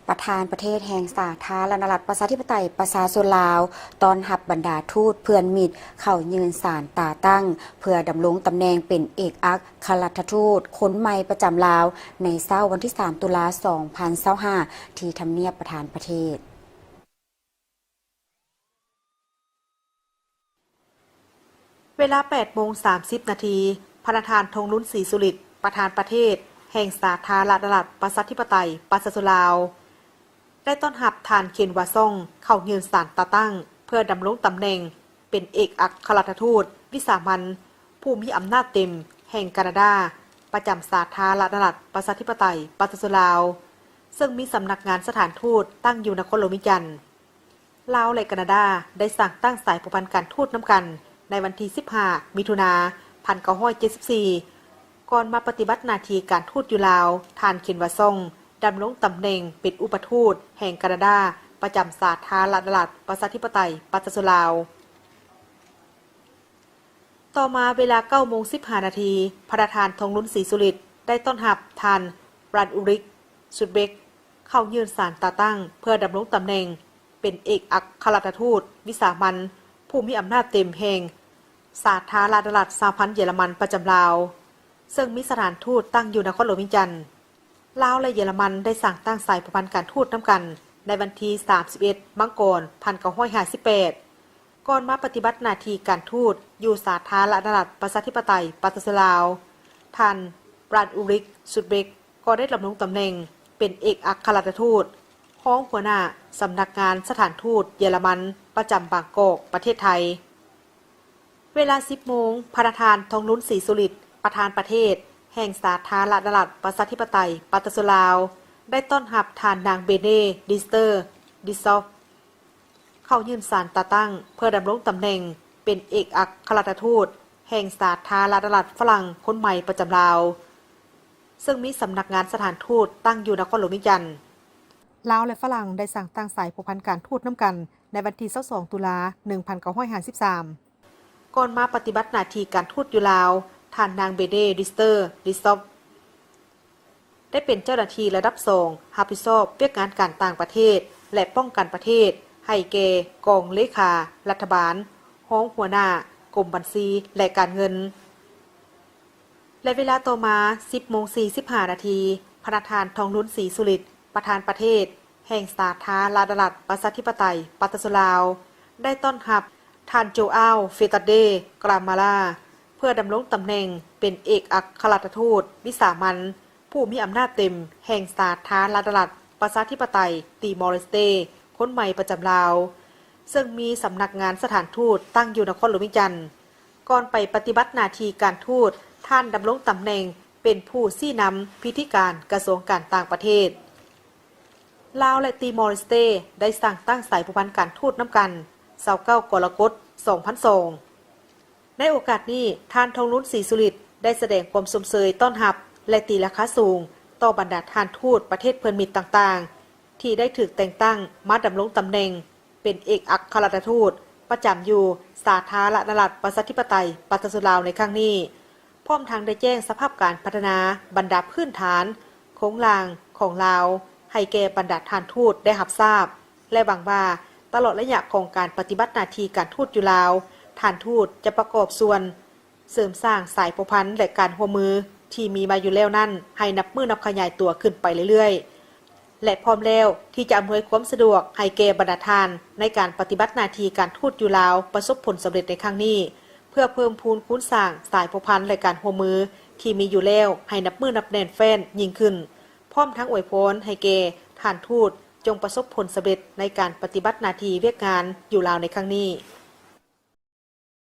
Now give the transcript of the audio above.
ປະທານປະເທດແຫ່ງສາທາລະນະລັດປະຊາທິປະໄຕປະຊາຊົນລາວ ຕ້ອນຮັບບັນດາທູດເພື່ອນມິດເຂົ້າຍື່ນສານຕາຕັ້ງ ເພື່ອດຳລົງຕຳແໜ່ງເປັນເອກອັກຄະລັດຖະທູດຄົນໃໝ່ປະຈຳລາວ ໃນເຊົ້າວັນທີສາມ ຕຸລາ ສອງພັນຊາວຫ້າ ທີ່ທຳນຽບປະທານປະເທດ. ເວລາແປດໂມງສາມສິບນາທີ, ພະນະທ່ານ ທອງລຸນ ສີສຸລິດ ປະທານປະເທດແຫ່ງສາທາລະນະລັດປະຊາທິປະໄຕປະຊາຊົນລາວ ໄດ້ຕ້ອນຮັບທ່ານ ເຄັນ ວາຊອງ ເຂົ້າຍື່ນສານຕາຕັ້ງ ເພື່ອດຳລົງຕຳແໜ່ງເປັນເອກອັກຄະລັດຖະທູດວິສາມັນຜູ້ມີອຳນາດເຕັມແຫ່ງການາດາ ປະຈຳສາທາລະນະລັດປະຊາທິປະໄຕປະຊາຊົນລາວ ເຊິ່ງມີສຳນັກງານສະຖານທູດຕັ້ງຢູ່ນະຄອນຫຼວງວຽງຈັນ. ລາວ ແລະ ການາດາ ໄດ້ສ້າງຕັ້ງສາຍພົວພັນການທູດນຳກັນໃນວັນທີສິບຫ້າ ມິຖຸນາ ພັນເກົ້າຮ້ອຍເຈັດສິບສີ່. ກ່ອນມາປະຕິບັດໜ້າທີ່ການທູດຢູ່ລາວ, ທ່ານ ເຄັນ ວາຊອງ ດຳລົງຕຳແໜ່ງເປັນອຸປະທູດແຫ່ງການາດາ ປະຈຳສາທາລະນະລັດປະຊາທິປະໄຕປະຊາຊົນລາວ. ຕໍ່ມາເວລາເກົ້າໂມງສິບຫ້ານາທີ, ພະນະທ່ານ ທອງລຸນ ສີສຸລິດ ໄດ້ຕ້ອນຮັບທ່ານ ບຣາດ ອູຣິກ ຊຸດເບັກ ເຂົ້າຍື່ນສານຕາຕັ້ງ ເພື່ອດຳລົງຕຳແໜ່ງເປັນເອກອັກຄະລັດຖະທູດວິສາມັນຜູ້ມີອຳນາດເຕັມແຫ່ງສາທາລະນະລັດສະຫະພັນເຢຍລະມັນປະຈຳລາວ ເຊິ່ງມີສະຖານທູດຕັ້ງຢູ່ນະຄອນຫຼວງວຽງຈັນ. ລາວ ແລະ ເຢຍລະມັນ ໄດ້ສ້າງຕັ້ງສາຍພົວພັນການທູດນຳກັນໃນວັນທີສາມສິບເອັດ ມັງກອນ ພັນເກົ້າຮ້ອຍຫ້າສິບແປດ. ກ່ອນມາປະຕິບັດໜ້າທີ່ການທູດຢູ່ສາທາລະນະລັດປະຊາທິປະໄຕປະຊາຊົນລາວ, ທ່ານ ບຣາດ ອູຣິກ ຊຸດເບັກ ກໍໄດ້ດຳລົງຕຳແໜ່ງເປັນເອກອັກຄະລັດຖະທູດ ຮອງຫົວໜ້າສຳນັກງານສະຖານທູດເຢຍລະມັນປະຈຳບາງກອກ ປະເທດໄທ. ເວລາສິບໂມງ, ພະນະທ່ານ ທອງລຸນ ສີສຸລິດ ປະທານປະເທດແຫ່ງສາທາລະນະລັດປະຊາທິປະໄຕປະຊາຊົນລາວ ໄດ້ຕ້ອນຮັບທ່ານນາງ ເບເນ ດິສເຕີ ດິຊອບ ເຂົ້າຍື່ນສານຕາຕັ້ງ ເພື່ອດຳລົງຕຳແໜ່ງເປັນເອກອັກຄະລັດຖະທູດແຫ່ງສາທາລະນະລັດຝຣັ່ງຄົນໃໝ່ປະຈຳລາວ ເຊິ່ງມີສຳນັກງານສະຖານທູດຕັ້ງຢູ່ນະຄອນຫຼວງວຽງຈັນ. ລາວ ແລະ ຝຣັ່ງ ໄດ້ສ້າງຕັ້ງສາຍພົວພັນການທູດນຳກັນໃນວັນທີຊາວສອງ ຕຸລາ ໜຶ່ງພັນເກົ້າຮ້ອຍຫ້າສິບສາມ. ກ່ອນມາປະຕິບັດໜ້າທີ່ການທູດຢູ່ລາວ, ທ່ານນາງ ເບເນ ດິສເຕີ ດິຊອບ ໄດ້ເປັນເຈົ້າໜ້າທີ່ລະດັບສອງ ຮັບຜິດຊອບວຽກງານການຕ່າງປະເທດ ແລະ ປ້ອງກັນປະເທດ ໃຫ້ແກ່ກອງເລຂາລັດຖະບານ, ຮອງຫົວໜ້າກົມບັນຊີ ແລະ ການເງິນ. ແລະ ເວລາຕໍ່ມາ ສິບໂມງສີ່ສິບຫ້ານາທີ, ພະນະທ່ານ ທອງລຸນ ສີສຸລິດ ປະທານປະເທດແຫ່ງສາທາລະນະລັດປະຊາທິປະໄຕປະຊາຊົນລາວ ໄດ້ຕ້ອນຮັບທ່ານ ໂຈອາວ ເຟຕັດເດ ກຣາມາລາ ເພື່ອດຳລົງຕຳແໜ່ງເປັນເອກອັກຄະລັດຖະທູດວິສາມັນ ຜູ້ມີອຳນາດເຕັມແຫ່ງສາທາລະນະລັດປະຊາທິປະໄຕຕີມໍເລສເຕ ຄົນໃໝ່ປະຈຳລາວ ເຊິ່ງມີສຳນັກງານສະຖານທູດຕັ້ງຢູ່ນະຄອນຫຼວງວຽງຈັນ. ກ່ອນໄປປະຕິບັດໜ້າທີ່ການທູດ, ທ່ານດຳລົງຕຳແໜ່ງເປັນຜູ້ຊີ້ນຳພິທີການກະຊວງການຕ່າງປະເທດ. ລາວ ແລະ ຕີມໍເລສເຕ ໄດ້ສ້າງຕັ້ງສາຍພົວພັນການທູດນຳກັນ ຊາວເກົ້າ ກໍລະກົດ ສອງພັນສອງ. ໃນໂອກາດນີ້, ທ່ານ ທອງລຸນ ສີສຸລິດ ໄດ້ສະແດງຄວາມຊົມເຊີຍຕ້ອນຮັບ ແລະ ຕີລາຄາສູງຕໍ່ບັນດາທ່ານທູດປະເທດເພື່ອນມິດຕ່າງໆ ທີ່ໄດ້ຖືກແຕ່ງຕັ້ງມາດຳລົງຕຳແໜ່ງເປັນເອກອັກຄະລັດຖະທູດປະຈຳຢູ່ສາທາລະນະລັດປະຊາທິປະໄຕປະຊາຊົນລາວໃນຄັ້ງນີ້, ພ້ອມທັງໄດ້ແຈ້ງສະພາບການພັດທະນາບັນດາພື້ນຖານໂຄງລ່າງຂອງລາວ ໃຫ້ແກ່ບັນດາທ່ານທູດໄດ້ຮັບຊາບ ແລະ ຫວັງວ່າຕະຫຼອດໄລຍະຂອງການປະຕິບັດໜ້າທີ່ການທູດຢູ່ລາວ, ທ່ານທູດຈະປະກອບສ່ວນເສີມສ້າງສາຍພົວພັນ ແລະ ການຮ່ວມມືທີ່ມີມາຢູ່ແລ້ວນັ້ນ ໃຫ້ນັບມື້ນັບຂະຫຍາຍຕົວຂຶ້ນໄປເລື້ອຍໆ ແລະ ພ້ອມແລ້ວທີ່ຈະອຳນວຍຄວາມສະດວກໃຫ້ແກ່ບັນດາທ່ານໃນການປະຕິບັດໜ້າທີ່ການທູດຢູ່ລາວປະສົບຜົນສຳເລັດໃນຄັ້ງນີ້ ເພື່ອເພີ່ມພູນຄູນສ້າງສາຍພົວພັນ ແລະ ການຮ່ວມມືທີ່ມີຢູ່ແລ້ວໃຫ້ນັບມື້ນັບແໜ້ນແຟ້ນຍິ່ງຂຶ້ນ, ພ້ອມທັງອວຍພອນໃຫ້ແກ່ທ່ານທູດ ຈົ່ງປະສົບຜົນສຳເລັດໃນການປະຕິບັດໜ້າທີ່ວຽກງານຢູ່ລາວໃນຄັ້ງນີ້.